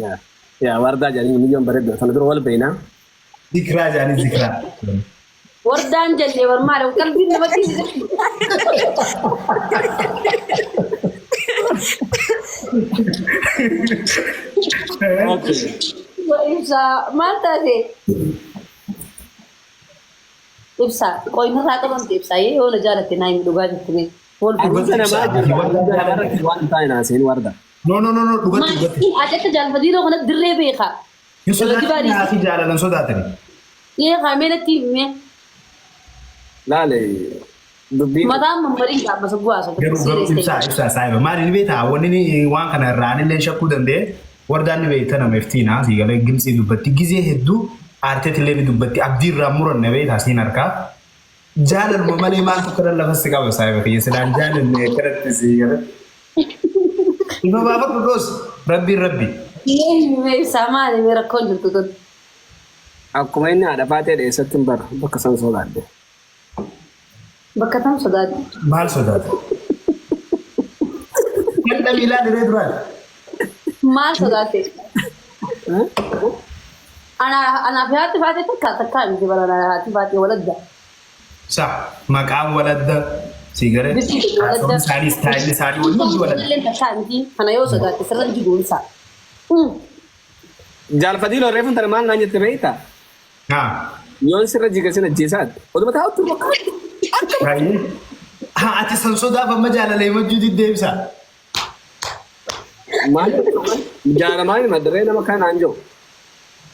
Yaa yaa wardaa jedhanii miyyoon bareedduu sana dura wal beeknaa. Zikraa jedhanii zikraa. Wardaan jennee bar maali qalbiin namatti Okay. Ibsaa maal taate? Ibsaa qoyinarraa qabamte ibsaa yoo na jaalatte naa himi dhugaa jirtu mee. Wal Aruuza namaa jirra. Aruuza namaa irratti waan hin taane haasa'in warda. No no no no dhugatti dhugatti. Maatiin ati akka jaalfadiiroo kanatti dirree beekaa. Hin sodaatin naafi jaalalan sodaatani. Beekaa mee natti himi. Laale dubbiin Mataan mammariin gaabba sagguu haasofte. Garuu garuu ibsaa ibsaa saayiba maali ni beektaa wanni ni waan kana irraa anillee shakkuu danda'e wardaan ni beekta nama iftiina sii galee giltsii dubbatti gizee hedduu aarteetillee ni dubbatti abdii irraa muranne beektaa siin harkaa jaalaluma malee maaltu akkana lafa si qaba saayiba kiyya silaan jaalanne akkanatti sii galee ifa baafadhu dhoos rabbiin rabbi. Mee himi mee ibsaa maali mee rakkoon jirtu tun. Akkuma inni haadha faatee dheessatti hin bara bakka san sodaadhe. Bakka tam sodaate? Maal sodaate? Kan dhamiilaa diree duraan. Maal sodaate? Anaa fi haati faatee takka takka miti bara anaa haati faatee waladda. Sa maqaan waladda si galee. Bifti waladda. Haasawni isaanii istaayilli isaanii wal hundi waladda. Illee takka miti kana yoo sodaatte sirra jiguunsa. Jaalfadiiloo reefuun tana maal naan jette beektaa? Haa. Yoon sirra jiga sin ajjeesaatti. Oduma taa'utti bakka. Baay'ee. Haa ati san sodaaf amma jaalala himachuu diddee ibsa. Maal jaalamaa hima dirree nama kanaan jiru.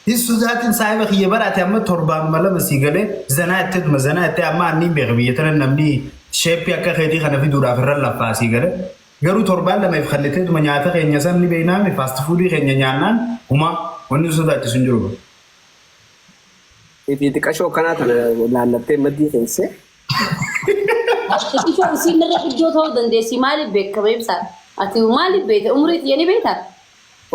Hin sodaatin saahiba kiyya bara ati amma torbaan malama sii galee zanaa jetteetuma zanaa jettee amma anniin beeka biyya tana namni sheeppii akka keetii kana fiduudhaaf irra laffaa sii galee. Garuu torbaan lama if kalliteetuma nyaata keenya san ni beeknaami fast foodii keenya nyaannaan humaa wanni nu sodaachisu hin jiru. Ifi xiqashoo akkanaa tana laallattee maddii keessee. Xiqishoo isiin irra guddoo ta'uu dandeessi maaliif beekama ibsaa? Ati maaliif beekta? Umurii tiyya ni beektaa?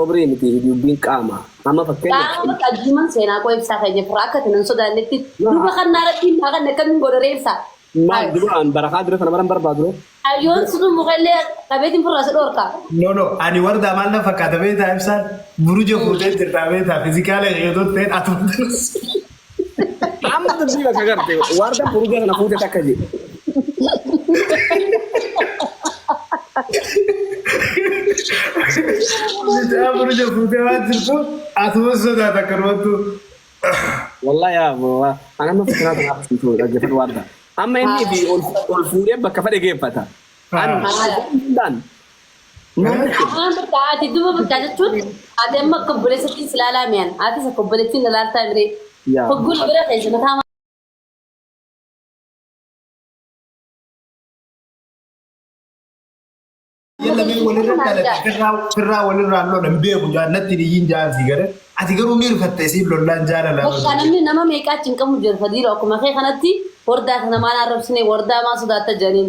Umrii miti dubbiin qaama. Amma fakkeenyaaf. Qaama bakka addumaan seenaa koo ibsaa keenya fira akka ati nan sodaannetti duuba kan naa rabbiin naa kan akkamiin godha ree ibsaa? Maal duraan barakaa dura kana maran barbaadu ree? Yoon situ mukallee qabeetiin furraa si dhorka. No no ani wardaa maal na fakkaata beektaa ibsaan buruja fuutee jirtaa beektaa fizikaala keetoo ta'een atuma Amma dubbii bakka garte warda buruja kana fuute takka jedhe. Mucaa buruja fuutee waan jirtu atuma sodaata akkanumattu. Wallahi yaa ana amma fitinaa tanaaf hin dhaggeeffatu warda. Amma inni fi ol ol fuudhee bakka fedhe geeffata. An hundaan maal Afaan bakka ati duba bakka jechuun ati amma akka obboleessatti si ilaalaa mi'an atis akka obboleettiin na ilaaltaa miree. Yaa. Hogguun bira keessa mataa Biyya lameen walirra dhalate firraa firraa walirraa lolan beeku jaallatti dhiyyiin jaan si gare ati garuu ni rifatte isiif lollaan jaalala. Bakka namni nama meeqaa achi hin qabu jira fadiiroo akkuma kee kanatti wardaa kana maal arrabsine wardaa maa sodaatta jedhaniin.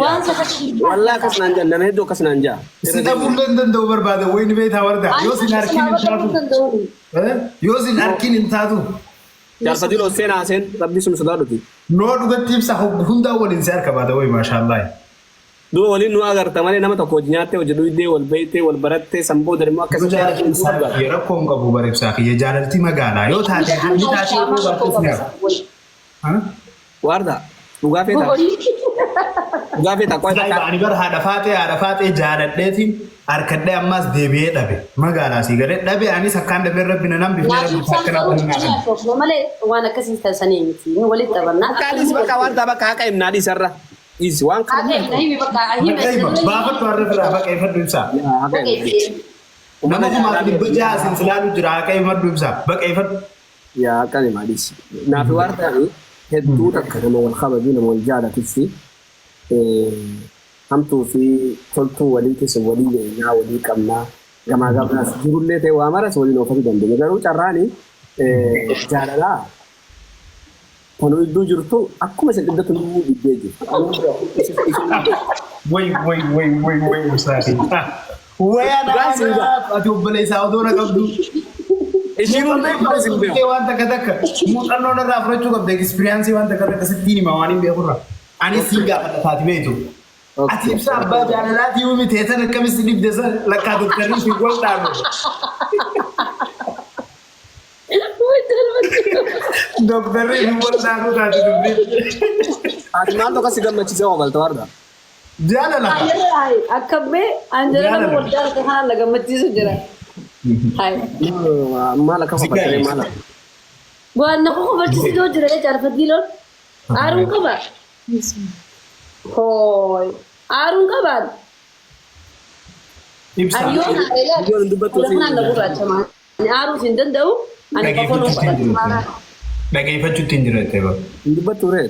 Waan sakatti Wallaa akkas naan jedhan nama hedduu akkas naan jedha. Si dhabuullee hin danda'u barbaada wayni beektaa wardaa yoo sin harkiin hin taatu. Eh? Yoo sin harkiin hin taatu. Jaarfatiin ol seenaa seen rabbii sun sodaadhuti. Noo dhugatti ibsa hundaa waliin si harka baata wayi maashaallahi. Duuba waliin nu agarta malee nama tokko hojii nyaattee hojii dhuydee wal beeytee wal barattee san booda immoo akka Yoo jaalalti isaa kiyya rakkoo hin qabu bara ibsaa kiyya jaalalti magaalaa yoo taate haalli taatee yoo baattus ni hafa. Ha? Waarda dhugaa feetaa dhugaa feetaa qoy Saayiba takka ani bara haadha faaxee haadha faaxee jaaladheetiin harkadhee ammaas deebi'ee dhabe magaalaa sii galee dhabe anis akkaan dhabee rabbi na nan bifnee Naaf rabbi ibsaan akka garuu naaf hin ni asoof malee waan akkasii taasisanii miti. Ni walitti taphanna. Bakka dhiisi bakka waardaa bakka haqa himnaa dhiisarra dhiisi waan kana Haqa himna himi bakka himi Bakka hima baafadhu har'a firaa bakka ifadhu ibsaa. Yaa, haqa himna dhiisi. Nama 1600 sin silaalu jira haqa himadhu ibsaa baqa ifadhu. Yaa haqa himaa dhiisi. Naafi waardaani hedduu takka nama wal kabaju nama wal jaalatutti hamtuu fi toltuu walii keessa walii leenyaa walii qabnaa gamaa gamanaas jirullee ta'e waa maras waliin oofachuu dandeenya. Garuu carraani jaalalaa Tanu iddoo jirtu akkuma isin dhiddatu nuu diddee jirtu. Way way way way way ibsaati. Way Dhugaan siin jaa. anaaf ati obboleessaa odoo na qabdu. Ishiin hundi akkuma isin beeku. Waan takka takka muuxannoo narraa fudhachuu qabda ekspiriyaansii waan takka takka sittiin hima waan hin beekurra. Anis siin gaafadha taati beektu. Ati Ibsaa abbaa jaalalaatii uumi teessan akkamitti dhibde san lakkaa doktarri si wal dhaabe. Doktarri si wal dhaabu taate dubbiin. Ati maaltu akkasi gammachiisee ogalta warda? Jaalala. Akka mee an jala nama wardaa harka kanaan na gammachiisu jira. Hai. Maal akka fafatee maal? Waan na kofalchiisu yoo jira jecha Fadiiloon. Aaruun qaba. Hooy. Aaruun qabaan. Ibsaa. Ani yoon aare Biyyoon hin dubbattu fuula kanaan na gurraacha. Ani aaruus hin danda'u. Ani kofoluu Dhageeffachuutti hin qaba. jiru. Dhageeffachuutti hin jiru jettee bara. Hin dubbattu ree?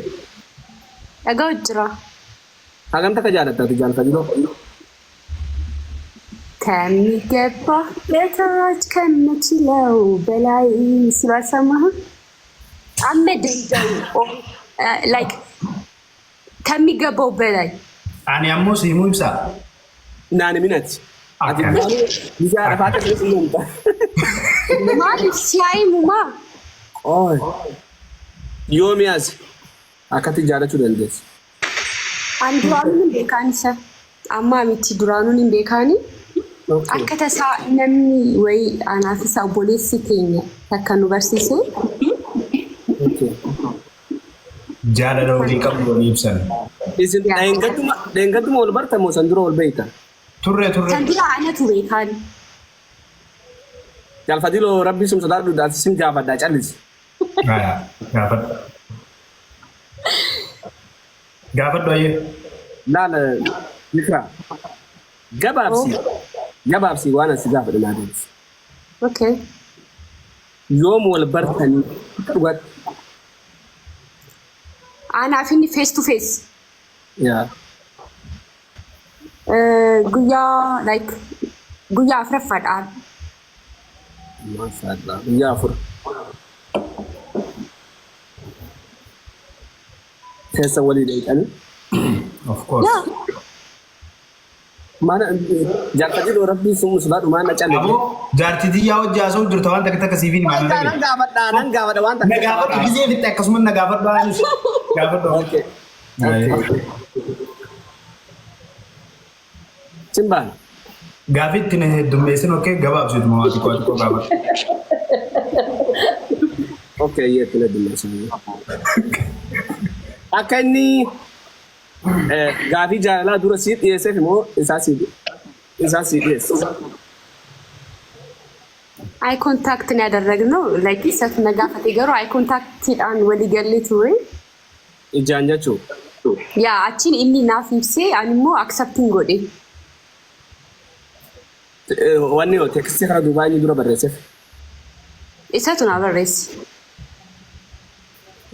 Dhagaa jira. Hagam takka jaalatta ati Jaal Fadiloo? ከሚገባ በታች ከምችለው በላይ ሲሉ አልሰማህም? አመደንደው like ከሚገባው በላይ። Ani ammoo si himuu, Ibsaa. Naani minati. Ati Akkana. gizaa rafaata keessa hin ማለት ሲያይሙማ። Oy. Yoomi as akkatti jaalachuu dandeessi? An duraanuun hin beekaan isa. Ammaa miti, duraanuun hin beekaani. Akka tasaa namni wayii anaaf isa obboleessi keenya takka nu barsiise. Jaalala walii qabdu walii ibsan. Isin dheengadduma wal bartamoo san dura wal beeytan? Turre, turre. Kan dura anatu beekaan. Jaal Fadiloo, rabbii sun sodaadhu, sin gaafadhaa callisi. Haya, gaafadhu. Gaafadhu ayyee. Laala Zikraa, gabaabsi gabaabsi waan asi gaafadhu naa deebisi. Okay. Yoom wal bartanii akka dhugaatti? Anaaf inni face to face? Yaa. Guyyaa like guyyaa afuraffaadhaan. Maashaallah, guyyaa 4. Keessa walii dheeyxanii. Of course. Yaa. Mana Jaal Fadiloo, rabbii sun sodaadhu, maal na callisee? Aboo, jaartii xiyyaa hojii haasa'u jirta, waan takka takka siifiin himaa. Nan gaafadhaa, nan gaafadha waan Na takka. gaafadhu, gisee fitte akkasuma na gaafadhu anis. Gaafadhu. Okay. Okay. Simbaan. Gaafii itti na heddummeessin, okay, gabaabsitu maa xiqqoo xiqqoo gaafadhu. Okay, yeetti na dummeessin. Akka inni gaafii jaalalaa dura sii dhiyeesseef immoo isaa sii dhiyeesse? Eye contact ነው ያደረግነው። Like isatu na gaafate, garuu eye contactiidhaan walii gallee ture. Ijaan jechuu. Yaa, achiin inni naaf ibsee, ani immoo accepting godhe. Wanni yoo text kana duubaa inni dura barreesseef? Isatu na barreesse.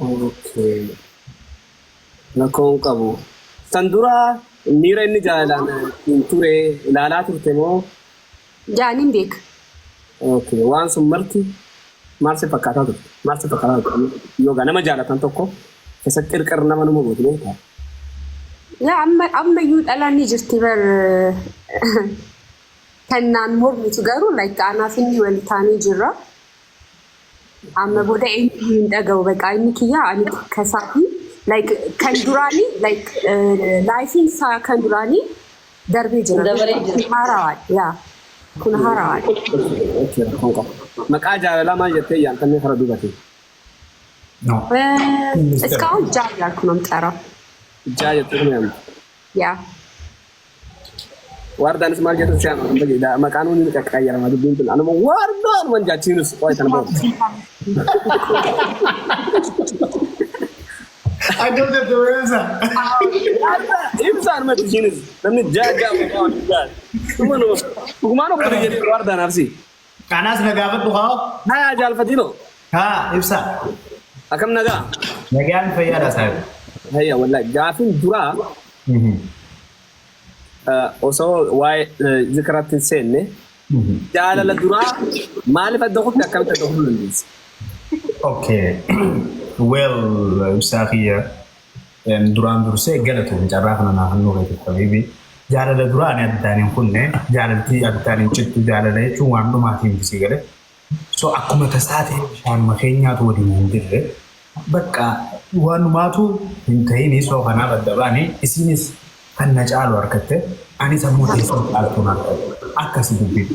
Okay. Rakkoon qabu. San dura miira inni jaalalaan hin ture ilaalaa turte moo? Jaanin beeka. Okay. Waan sun marti maal si fakkaataa turte? Maal si fakkaataa turte? Yookaan nama jaalatan tokko keessatti qirqir nama numa gootu beektaa? Yaa, amma ammayyuu dhalaan ni jirti bar kan naan mormitu, garuu like anaaf inni wal taanee jirra. Amma booda eenyu hin dhaga'u, baqa inni kiyya, ani kasaafi like kan duraanii, like lifeiin isaa kan duraanii darbee jira. Dabaree jira. Kun haarawaadha. Yaa, kun haarawaadha. Okay, rakkoon qabu. Maqaa jaalalaa maal jettee yaamtanii kara duubate? No. እስካሁን ጃ እያልኩ ነው የምጠራው። Jaa jettee kuma yaamtu. Yaa. Waardaanis maal jettan si yaama? Maqaan hundi ni qaqqayyarama dubbiin tun. Anuma waardaan waan jaachiinus qo'ee tana booda. Akkam jette weessa? Ibsaan mati ishiinis namni jaa jaa maqaa waliin jaa. Dhugumaan obbo jedhee waardaan arsi. Kanaas na gaafadhu haa. Haya Jaal Fadiloo. Haa, Ibsaa. Akkam, nagaa? Nagaan fayyaadha, saahiba. Hayya, wallahi gaafiin duraa osoo waa'ee zikiraatti hin seenne, jaalala duraa maaliif adda kutte, akkamitti adda kutuu dandeesse? Okay. Well, Ibsaa kiyya, duraan dursee galatoom carraa kana naaf hannuu keetiif, habiibi. Jaalala duraa ani addaan hin kunne, jaalaltii addaan hin cittu, jaalala jechuun waan dhumaatiin bisii gale. So akkuma tasaa ta'e bishaanuma keenyaatu waliin hin jirre. Bakka waanumaatu hin ta'ini, so kanaaf adda baane isinis Kan na caalu harkatte, anis ammoo teessoo caaltuun harkatte. Akkasi dubbiin.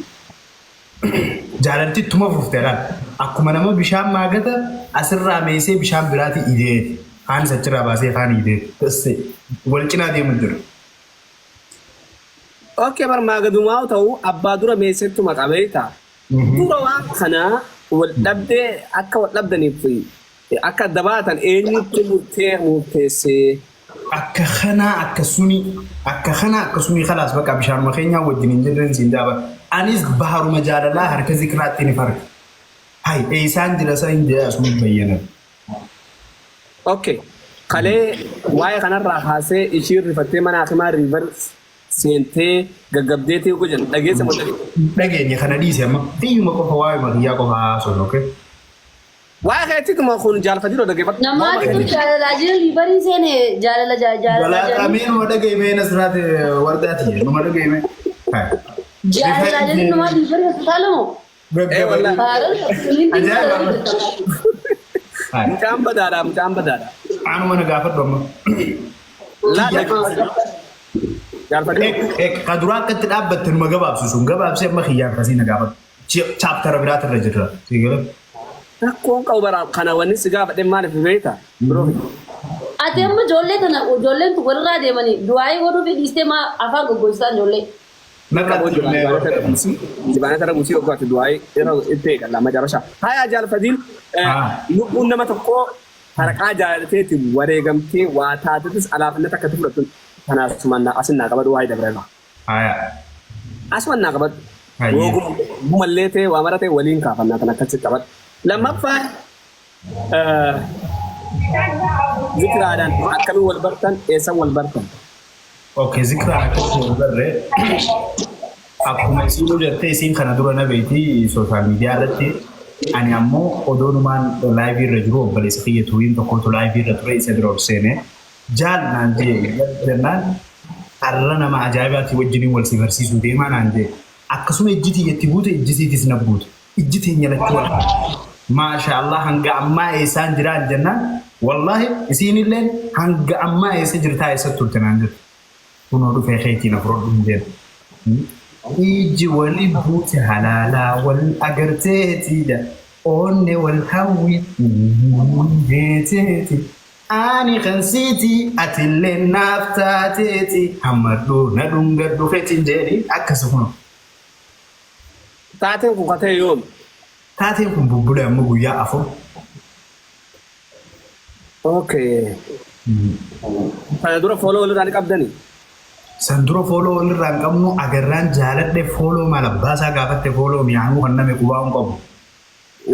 Jaalalti ittuma fufte laal. Akkuma nama bishaan maagata asirraa meesee bishaan biraati ideeti. Kaanis achirraa baasee kaan ideeti. Wal cinaa deemu jiru. Okay, bar maagadumaa ta'u abbaa dura meesettuma qabeeta. Dura waan kanaa wal dhabdee akka wal dhabdaniif akka adda baatan eenyutti murtee murteessee? Akka kanaa akka suni, akka kanaa akka suni, khalaas bakka bishaanuma keenyaa wajjin hin jirren siin jaaba. Anis baharuma jaalalaa harka zikraatti ni farka. Hay, eessaan jira isa hin jira asuma bayyana. Okay. Kalee waa'ee kanarraa kaasee ishiin rifattee mana hakimaa riivar seentee gaggabdee ta'e gojan dhageessa moo dhageessa? Dhageenya kana dhiise amma. Biyyuma qofa waa'ee makiyyaa qofa haasofnu, okay? Waa'ee keettituma kun jaalfatiidha dhaggeeffadhu. Namaatu jaalalaa jiru riivarii seene jaalala jaalalaa Balaa jedhanii. qabee numa dhaga'ime Nasraati wardaati numa dhaga'ime. Jaalalaa jedhanii namaa riivarii hospitaala moo? Eh, wallahi. Haaran Ajaa'iba. Mucaan badaadha, mucaan badaadha. Anuma na gaafadhu amma. Laa dhaggeeffadhu. Jaalfatiidha. Ek ka duraa akkatti dhaabbatte numa gabaabsu sun gabaabsee amma kiyyaan kasii na gaafadhu. Chaptera biraatirra jirra. Siigala. Rakkoon qabu bara kana wanni si gaafadhe maaliif beektaa? Biroo. Ati amma ijoollee tana ijoolleen tun walirraa deemanii du'aayii godhuu fi dhiistee maa afaan goggogsaan ijoollee. Narratti Jibaanata irra buusii waggaatti du'aayii irra itti eegalla macarasha. Haya jaalfadiin, lubbuun nama tokkoo haraqaa jaalateetiin wareegamtee waa taatetis alaafannata akkatti fudhattu kanaaf asumaan asin naa qabadhu waa'ee dabreerra. Haya. Asumaan naa qabadhu. Hayyee. Gumallee ta'e waa mara ta'e waliin kaafannaa kan akkasitti qabadhu. Lammaffaa, zikraadhaan akkamiin wal bartan, eessan wal bartan? Okay, zikraan akkatti wal barre akkuma isiinuu jettee isiin kana dura na beekti social media irratti. Ani ammoo odoonumaan live irra jiru obboleessa kiyya tuwiin tokkotu live irra ture, isa bira ol seene. Jaal naan jee jennaan, har'a nama ajaa'ibaati wajjiniin wal si barsiisuu deemaa naan jee. Akkasuma ijji tiyyatti buute, ijji siitis na buute. Ijji teenya lachuu wal faana. Maasha Allah, hanga ammaa eessaan jiraan jennaan, wallaahi isiinilleen hanga ammaa eessa jirtaa, eessa turte naan jettu. Kunoo dhufee keetiin afur hin deemu. Ijji wali buute halaalaa wal agarteetidha. Onne wal hawwi beeteeti. Ani kan siiti atillee naaf taateeti. Hammadhu na dhungadhu keetiin jedhi akkasuma. Taateen kun katee yoom? Taateen kun bubbule amma guyyaa 4. Okay. Kana dura follow walirraa ni qabdanii? San dura follow walirraa hin qabnu. Agarraan jaaladhe follow maal abbaasaa gaafatte, follow mi'aanuu kan name qubaa hin qabu.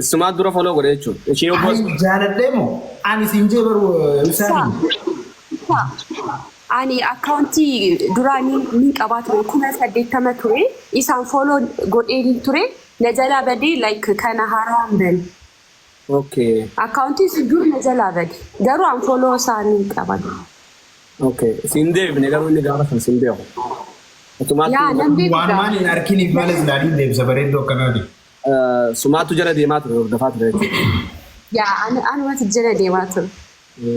Sumaa dura follow godhe jechuudha. Ishee obbo Ani jaaladhee moo ani siin jee baru ibsaan. Ani akkaawuntii duraanii ni qabaa ture, 80,000 ture, isaan follow godhee ture, na jalaa badee, like kana haaraan bane. Akkaawuntii sun dur na jalaa bade, garuu an follow isaanii qaba. Okay. Siin deebine garuu inni gaafa san siin beeku. Atumaatu Yaa nan beeku. Waan hin harkiniif malee silaalii deebisa bareedduu akkanaati. Sumaatu jala deemaa ture, hordofaa ture jechuudha. Yaa anumatu jala deemaa ture.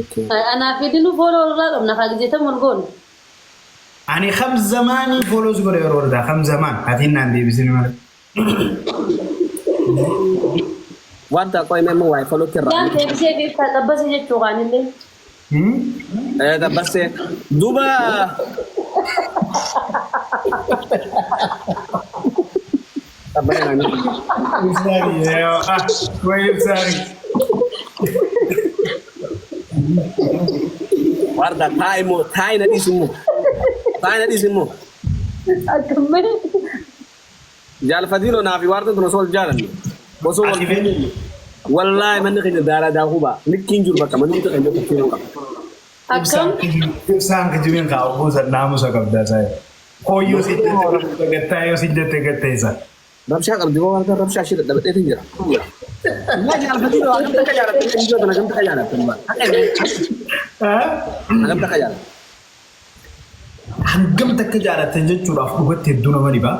Okay. Anaaf hedinuu follow walirraa qabna kaa gizeetan wal goone. Ani kam zamaanii follow si godhe yeroo irraa kam zamaan atiin naan deebisini malee. Wanta qo'ime immoo waa'ee follow irraa. Yaan deebisee beektaa xabbase jechuu kaanillee. Dabarsee duuba xabbasee naan Ibsaani ah wayi ibsaani. Warda taa'i immoo, taa'i na dhiisi immoo, taa'i na dhiisi immoo. Akkamii? Jaalfatiinoo naa fi waartan tun osoo wal jaalanne osoo wal Ati beektu. Wallaahi manni keenya daaraa daakuu ba'a likkiin jiru bakka manni keenya fakkiin qaba. Akkam? Ibsaan kijibeen kaa obbo san naamusa qabdaa isaa. Hooyyoo si jette gattaa yoo si jette gatteessa. Rabshaa qabdi boo warda, rabshaa ishee dadhabadheetiin jira. Yaa jaalfatiinoo, hagam takka jaalatte ijoo tana, hagam takka jaalatte? Hagam takka jaalatte? Hangam takka jaalatte jechuudhaaf dhugatti hedduu nama dhiba.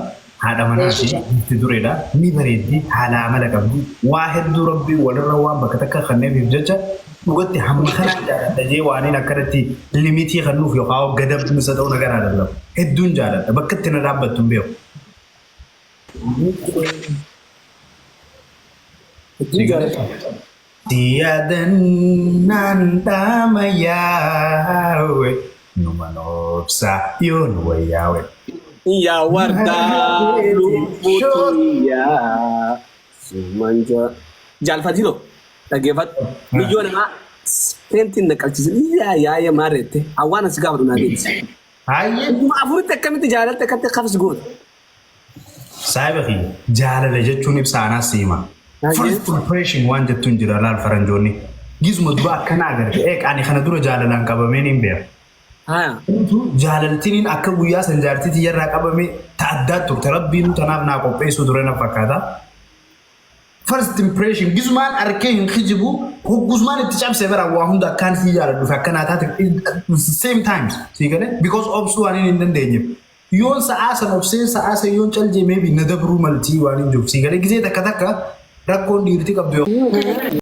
Haadha manaa fi itti dureedha. Ni bareeddi, haala amala qabdi. Waa hedduu rabbii walirra waan bakka takka kanneefiif jecha Dhugatti hamma kanaan jaaladha jee waan akkanatti limitii kennuuf yookaan gadabni isa ta'uu nagaraa dallabu. Hedduun jaaladha. Bakka itti na dhaabbattu hin beeku. Hedduun jaaladha. Siyaadannaan dhaama yaawe numa noobsa yoo nu wayyaawe. Yaa wardaa lubbuutiyyaa sumanja. Jaalfatino dhaggeeffadhu. Miyyoo namaa seentiin na qalchise yaa yaaya maarreette hawaan as gaafatu naa deebise. Hayyee. Afuritti akkamitti jaalatte akkamitti kafas goota? Saayiba kiyya jaalala jechuun ibsa anaas hima. Hayyee. First impression waan jettuun jira laal faranjoonni. Gizuma dura akkana agarte eeq ani kana dura jaalalaan qabameen hin beeku. Haya. Jaalaltiniin akka guyyaa san jaartii tiyyarraa qabame ta addaa turte, rabbiin tanaaf naa qopheessuu ture na fakkaata. First impression gisumaan arkee hin kijibu, hoggusmaan itti cabse bara waa hunda akkaan si jaaladhu fi akkanaa taate same times si galee, because obsuu waan hin dandeenyeef. Yoon sa'aa san obseen sa'aa san yoon caljee maybe na dabruu maltii waan hin jiruuf si galee, gisee takka takka rakkoon dhiirti qabdu.